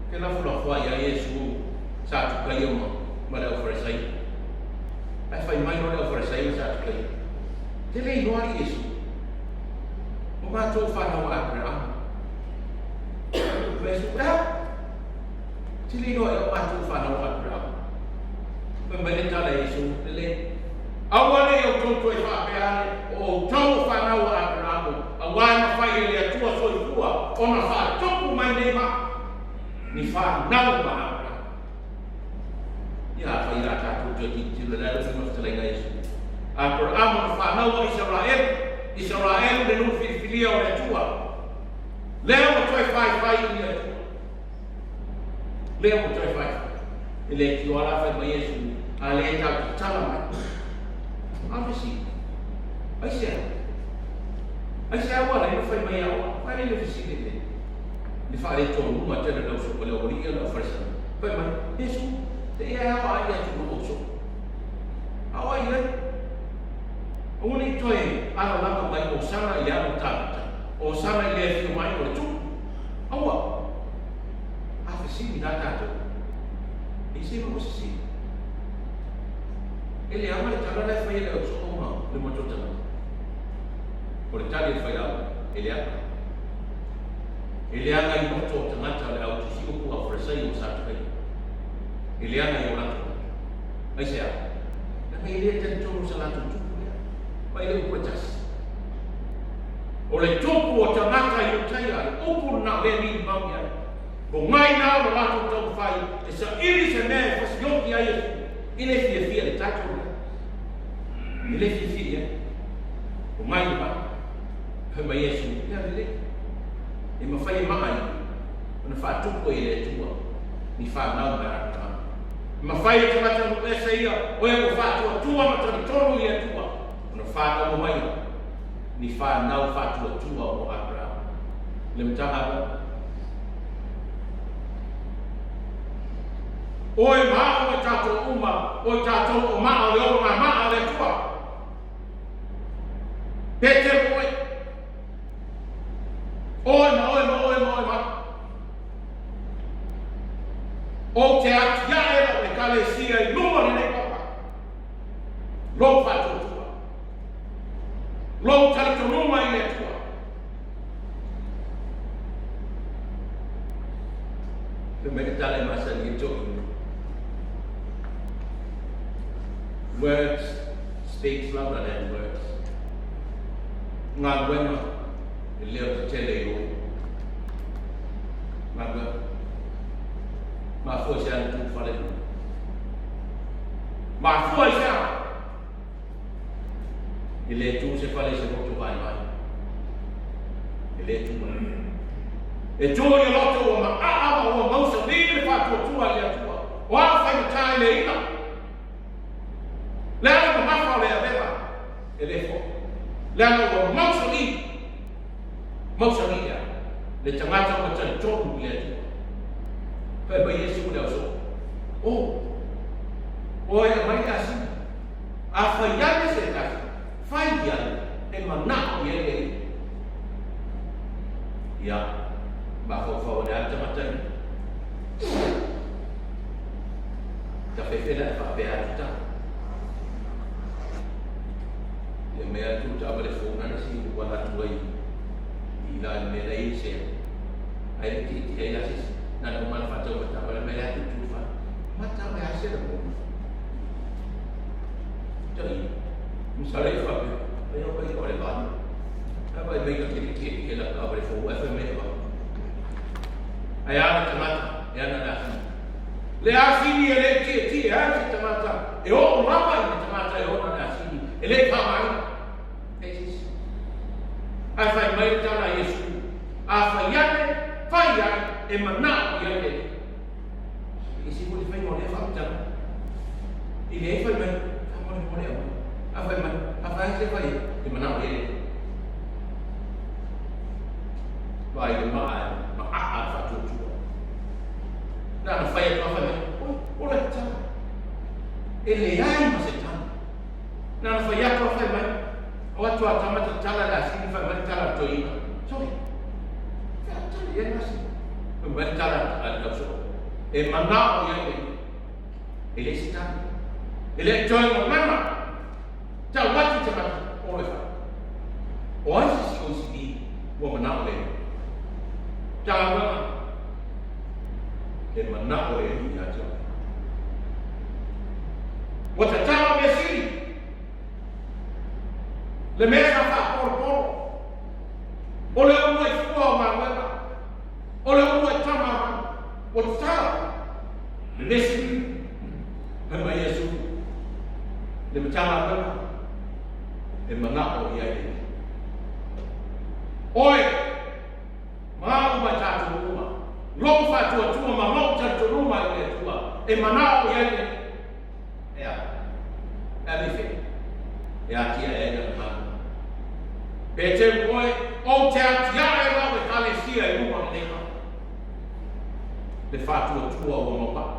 Ke lafulafoai iā Iesu sa tukaia ma, ma le Aufarisaio. Ae fai mai loa le Aufarisaio sa tukaia, Te le iloa ai Iesu, o matou fanau a Aperahama. Fai Iesu, Ea, te le iloa ea o matou fanau a Aperahama. Fai mai le tala a Iesu, Lelei. Aua ne i outou toe faapea ane, O outou o fanau a Aperamo, auā e mafai e le Atua soifua ona faatupu mai nei maa ni fanau ma Aperamo. Ia afai la tatou toe tilotilo, le a le uiga o fetalaiga a Iesu? Aperamo na fanau a Isaraelu, Isaraelu le nuu filifilia o le Atua, lea ua toe faifai i le Atua. Lea ua toe faifai. E le tio ala fai mai Iesu, a le tau tatala mai. A fesili, aisea? Aisea ua ala ai ona fai mai au a? Fai le fesili le le faaletonu tele lau so le aualii ia lau Farisai. Fai mai, Iesu, te ia e aoa ai atunuu o so. Aoa ai ai. Aua ne i toe alalaga mai Osana i le alo o Tavita, Osana i le afio mai o le tupu. Aua. A fesili la tatou. E se ma se E le ama le tala la e fai e le au soo ma le matua tagata. O le tali a le failau, e leaga. E leaga i loto o tagata le au tusi upu a Farisai o Satukai. E leaga i o latou loto. Aisea? Leaga e le talitonu sa latou tupu lea. Ma e le upu e tasi. O le tupu o tagata i Utaia, le upu lena o lea e mimau i ai. Ko ngai na o le latou taumafai e saili se mea e fasioki ai Iesu i le fiafia le title lea. E le fiafia i ai. Ko ngai le maa. Fai mai Iesu, ia lelei. E mafai e maa ia ona faatupu ai e le Atua ni fanau mai Aperahama. E mafai e tagata nuu ese ia o e ua faatuatua ma talitonu i le Atua ona fanau mai ni fanau faatuatua mo Aperahama. Le Matagaluega. Oe ma au ma tatou uma, o i tatou o maa o le olo ngā maa o le Atua. Petero oe. Oe ma oe ma oe ma oe ma. Ou te atiae lau ekalesia i luma o lenei papa. Lou faatuatua. Lou talitonuga i le Atua. Fai mai le tala e masani ai toeaiina. Words speaks louder than words. Galuega e leo tetele i lou galuega. Mafua i se ana tu fale. Mafua i se ana. E le tu se fale i se loto vaivai. E le tu mai. E tu i loto ua maaa ma ua mausali le faatuatua i le Atua. O a faigata i le ina. Le ala mamafa o le avega e le fo'a. Leaga ua mausali, mausali le ala. Le tagata ua talitonu i le Atua. Fai mai Iesu le au soo. O, oe aumai le asina. A fai ane se tasi, fai i ai, e manao i ai le Alii. Ia, mafaufau ane lava le tagata ia. Ta fefe la e faapea atu ta. Ia mea atu ta le fou nana si ua atu ai i la le mea la i se. Ai le ti ti ai la si nana o mana whatau ma ta le mea atu tu fa. Ma ta me ase la mo. Ta i. Misale fa pe. Ai o kai ko le ba. Ai vai mai ka ke ke ke la ka le fou FM e ba. Ai ana tagata e ana le asini. Le asini e le tietie ai se tagata e oo lava i le tagata e ona le asini e le faaaogaina. E sisi. Ae fai mai le tala a Iesu, A fai ane, fai ai, e manao i ai le Alii. E ese foi le faiga o lea faamatalaga. E leai fai mai, faamolemole aumai. A fai mai, a fai ane se fai ai, e manao i ai le Alii. Vaai le maa e maaa le faatuatua. Na ona fai atu lava fai mai, Oi, ola e tala. E leai ma se tala. Na ona fai atu lava fai mai, o atu a tama tatala le asini fai mai le tala a le toeaina. Sorry. Fea tali i ai le asini. Fai mai le tala a le tausoa. E manao i ai le ia. E leai se tala. E le i toe gagana. Tau atu i tagata, o e fai. O ai se isi o isi i ua manao le Alii? Taluega e manao le Alii ia te oe. Ua tatala mea sili. Le mea sa faapolopolo, o le uluai fua o galuega, o le uluai tama a manu, ua tatala. Le mea sili, fai mai Iesu, le Matagaluega e manao i ai le Alii. Oe, ma au ma i tatou uma, lou faatuatua ma lou talitonuga i le Atua, e manao i ai le Alii. E a? E ave i fea? E atiae ai lana Malo. Peteru oe, ou te atiae lau Ekalesia i luga o lenei manu. Le faatuatua ua mauaa,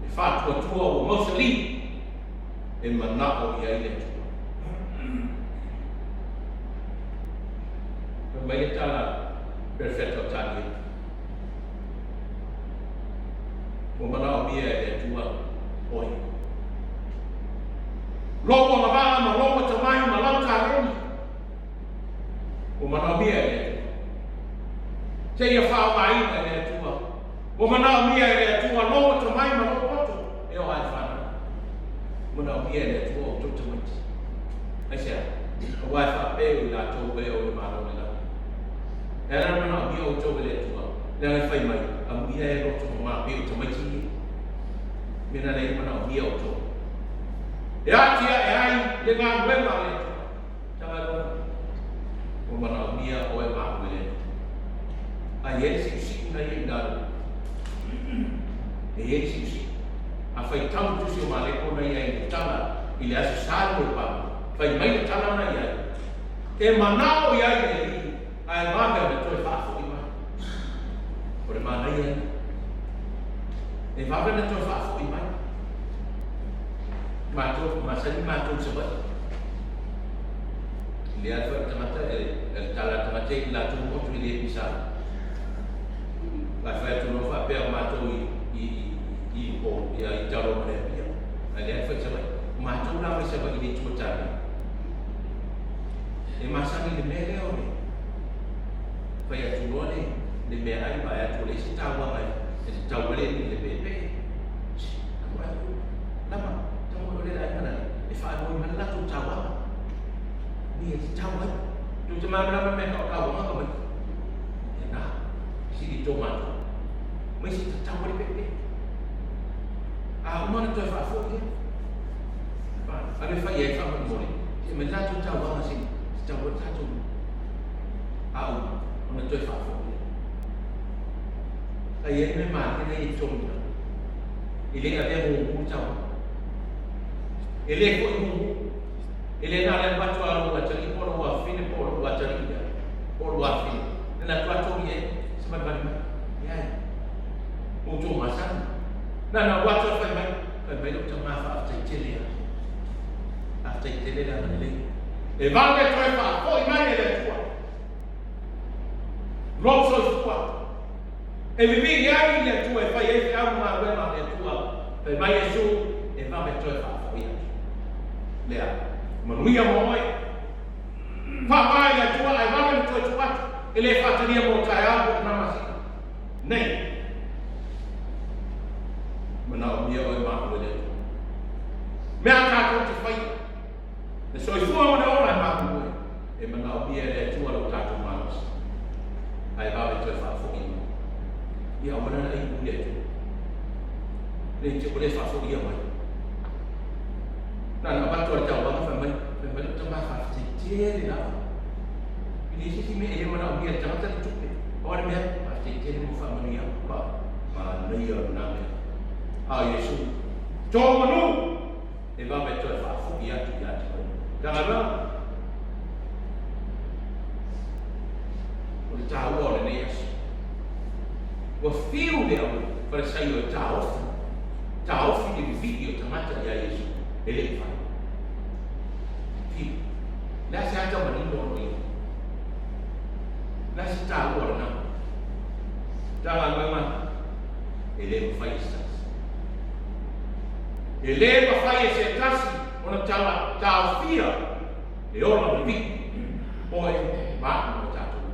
le faatuatua ua mausali, e manao i ai le Atua. Fai mai le tala perfeta o Taniela. Ua manaomia e le Atua oe. Lou agavaa ma lou atamai ma lau taleni, ua manaomia e le Atua. Seia faaaogaina e le Atua. Ua manaomia e le Atua lou atamai ma lou poto e o ai whanau. Manaomia e le Atua o outou tamaiti. Aisea? Aua e faapea o i latou e o le Malo o le lagi. E ala ona manaomia outou e le Atua, leaga e fai mai, Amuia e loto mamā pei o tamaiti ia. Mea na lea e manaomia outou. E atiae ai le galuega a le Atua. Tagaloa, ua manaomia oe ma au e le Atua. A i ai le siusiu na ia i lalo, e i ai le siusiu. A faitau le tusi o Maleko na ia i le tala i le Aso Sa le Moepapa, fai mai le tala na i ai, E manao i ai le Alii, ae vave ona toe faafoi mai. O le manaia ia. E vave ona toe faafoi mai. Matou, masani matou i Savaii. I le alu fai tagata, e le tala a tagata i latou motu i le pisa. Vai fai atu loa faapea o matou i i i i o ia i talo ma le Apia. Ae le alu fai i Savaii. O matou la mai Savaii i le itu o Tane. E masani i le mea lea o le fai atu loa le le meaai vaai atu o le isi tauaga e tauale i le peepee. Lama, tau o le aiga na e faanoi mai le latou tauaga. Ni e te tau ai. Tu te malamalama mea ka o tauaga ka mai. E nā, sili tō mātou. Mai se te tau ale peepee. A uma na toe faafoi lea. Ave fai ai faamolemole. Se mai latou tauaga se se tau ai tatou. A uma ona toe faafoi lea. Ai ai me mālie na i tonu na. E le avea mumu tauaga. E le foi mumu. E le na le atu a lou atalii po o lou afafine po o lou atalii lea po o lou afafine. Na atu atogi e se malivali mai. Leai. Outou masani. Na na atu a fai mai. Fai mai lou tama faafetai tele ia. Faafetai tele le agalelei. E vave toe faafoi mai e le Atua lou soifua. E vivii ai le Atua e fai ai feau ma galuega a le Atua. Fai mai Iesu, e vave toe faafoi atu. Lea, manuia mo oe. Faavae i le Atua ae vave ona toe tuu atu, e le faatalia mo taeao po o lena masina. Nei. Manaomia oe ma au e le Atua. Mea a tatou te faia, le soifua ma le ola e mapu oe, e manaomia e le Atua lo tatou malosi. Ae vave toe faafoi mai. Ia aua lana ai i le Atua. Le te o le faafoia mai. Na na avatu a le tauvaga fai mai, fai mai lou tama faafetai tele lava. E leai se isi mea e le manaomia e le tagata le tupe. Pau lava le mea, faafetai tele mo faamanuiaga. Ma, manaia lena mea. A o Iesu, tō manu! E vave toe faafoi atu ia te oe. Tagaloa, o le taua o lenei aso. Ua fiu le au Farisaio e taofi, taofi le vivii o tagata ia Iesu e le i fai. Fiu. Le a se ata manino o lo ia. Le a se taua o lena. Tagaloa, e le mafai e se tasi. E le mafai e se tasi ona taofia le ola vivii oe ma au ma tatou.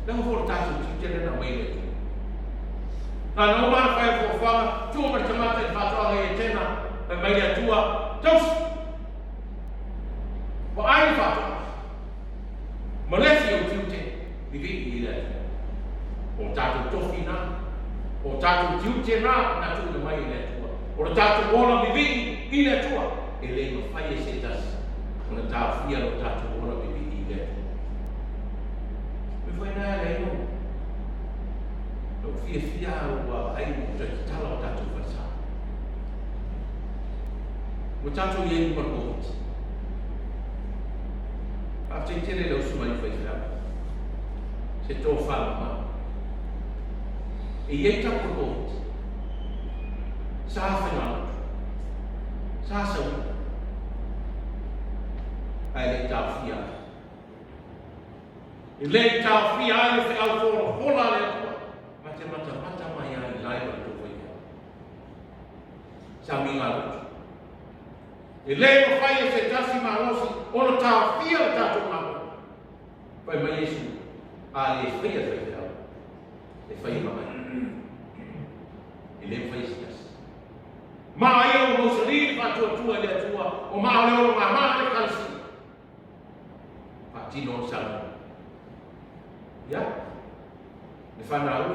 Leaga foi o le tatou tiute lea na aumai e le Atua. Na na uma ona fai o fuafuaga, tuu ma le tagata i le faatoaga i Etena, fai mai le Atua, tausi! Ua Atua. O tatou tofi na, o tatou tiute na na tuuina mai e le Atua. O le tatou ola vivii i le Atua, e le mafai e se tasi ona taofia lo tatou ola vivii i le Atua. Me fai na le ino, lou fiafia ua ai ua toe tatala o tatou falesa. Ua tatou i ai ma le Koviti. Faafetai tele lau susuga i le faifeau. Se tofa mamao. E i ai tapu o le Koviti. Sa faigalotu. Sa sauni. Ae le i taofia ai. E le i taofia ai le feau folafola a le Atua. Ma te matamata mai ai i lai ma le tou faifeau. Sa migalotu. E le mafai e se tasi malosi ona taofia le tatou galuega. Fai mai Iesu, A le faia e le faifeau, e fai e maai. E le mafai e se tasi. Maa ia ua mausali le faatuatua i le Atua, o maa o le ologama a le Ekalesia. Faatino le saunoaga. Ia, le fanau e.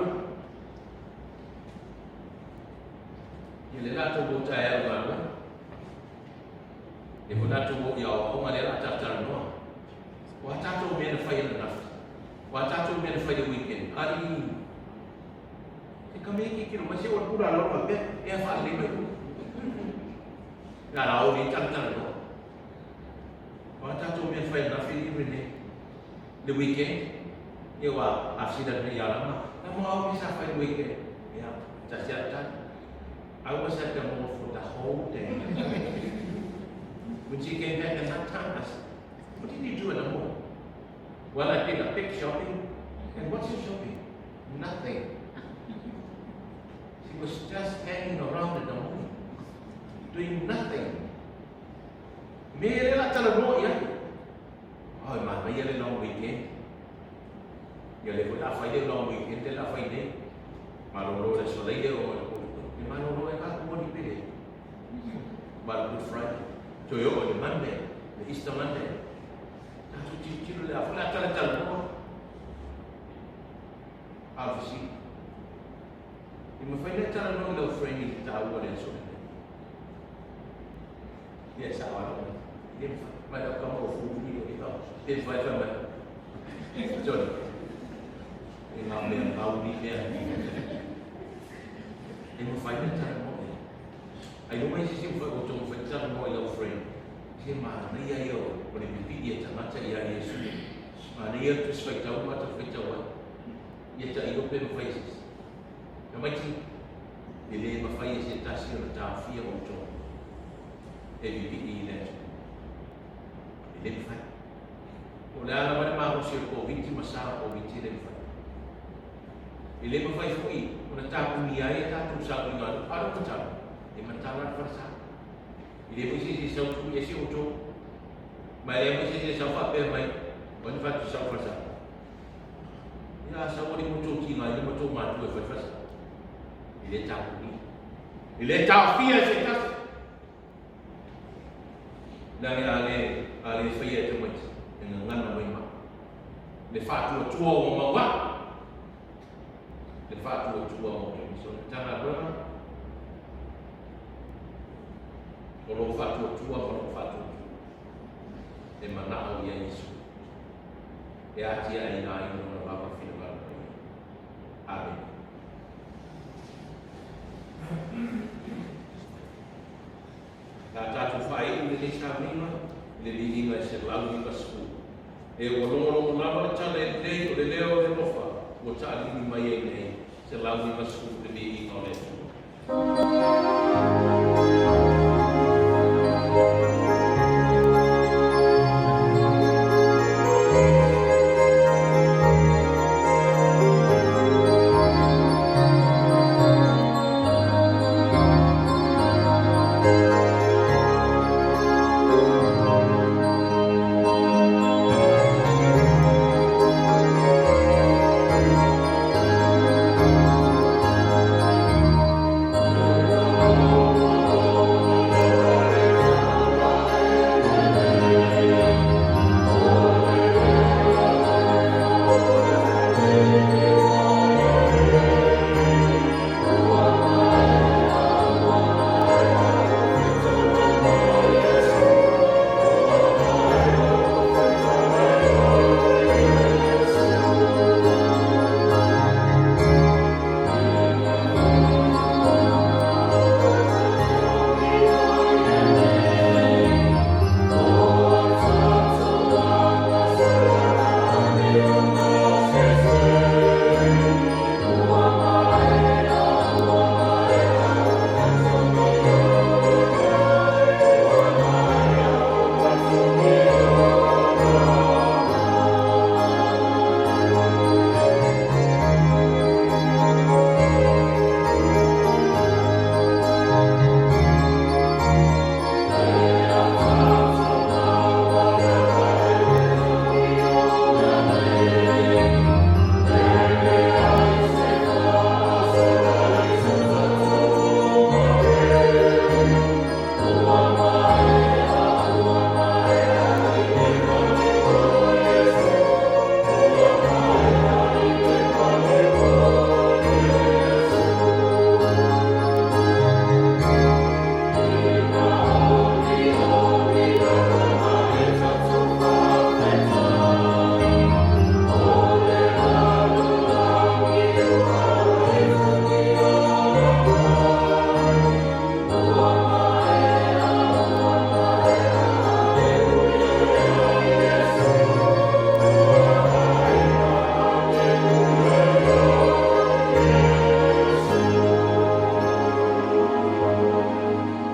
Ia le latou o taeao i galuega. Le foi latou o i aoaoga lea la a talatalanoa. O a tatou mea na fai ananafi? O a tatou mea na fai le weekend? Alii, e ka mea kikilo mai se ua pula lau faapea, e a faalelei mai ua. La la o ni talatalanoa. O a tatou mea na fai ananafi i Rene? Le weekend? Ia ua afisila nei ia lama. Na mo au mea sa fai le weekend. Ia, tasi a tali. I was at the mall for the whole day. When she came back at that time, I said, what did you do at the mall? Well, I did a big shopping. And what's your shopping? Nothing. She was just hanging around at the mall, doing nothing. Me le la talanoa i ai. Ai, manaia le long weekend. Ia le foi la fai le long weekend le la fai nei. Malolo le aso leia o le E malolo e ka kua ni pele. Ma le Good Friday. Toe oo i le Monday, le Easter Monday. Tatou tilotilo le a foi la talatalanoa. A o le fesili. E mafai ona e talanoa i lau friend i le taua o le aso lenei. Ia e sao lava oe. E le mafai. Mai lau kama o fulu i le tau. E le mafai fai mai. Johnny. E ngā mea mauri mea. E mafai ona talanoa i ai. Ai luma i se isi mafai o outou mafai ona talanoa i lau friend. Se manaia ia o le pipii a tagata ia Iesu. Manaia le Tusi Faitau ma tau faitau ai. Ia tailo pe mafai e se isi. Tamaiti, e le mafai e se tasi ona taofia outou e pipii i le Atua. E le mafai. Po o le a lava le malosi o le Koviti ma sa o Koviti, e le mafai. E le mafai foi ona tapunia ai a tatou sauniga a le matala, e matala le falesa. E le foi se isi e sau tui ese outou. Ma e leai foi se isi e sau faapea mai, o ai na fai atu sau falesa. Ia a sau alii ma outou tigaina ma outou matua e fai falesa. E le tapunia. E le taofia e se tasi. Leaga a le, a le faia e tamaiti, e gagana mai ma. Le faatuatua ua mau aʻu. Le faatuatua ua mau So, le Matagaluega, o lou faatuatua ma lou faatuatua e manao ia Iesu e atiaeina ai lona lava finagalo mai ai. Amene. La tatou faaiu lenei sauniga i le viiga e 190. E ua logologo lava le tala e lelei o le leo o le alofa ua taalili mai ai nei 190 le viiga o le Atua.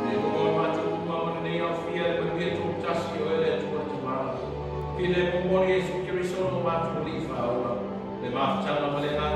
E luga o le matou Tuma mo lenei aofia le manuia toatasi o Oe le Atua le Tama. Filemu mo Iesu Keriso lo matou Alii Faaola, le mafutaga ma le agaga.